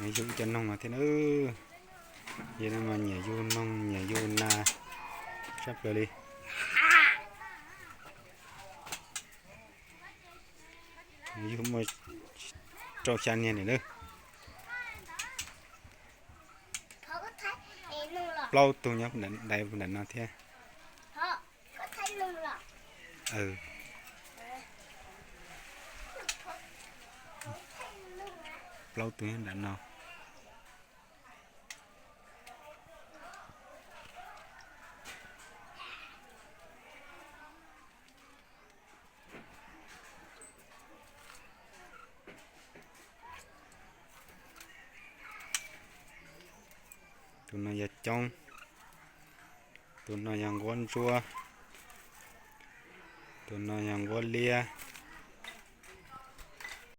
Yug ib co noog no thiab na. Yog no mas nyiam yug noog nyiam yug nas tshaj plaws li. Yug muaj rau xya niag lawm na. Plaub tug nyob nram no thiab. Plaub tug nyob nram no. Tus no yog coob, tus no yog nquab ntsuab, tus no yog nquab liab.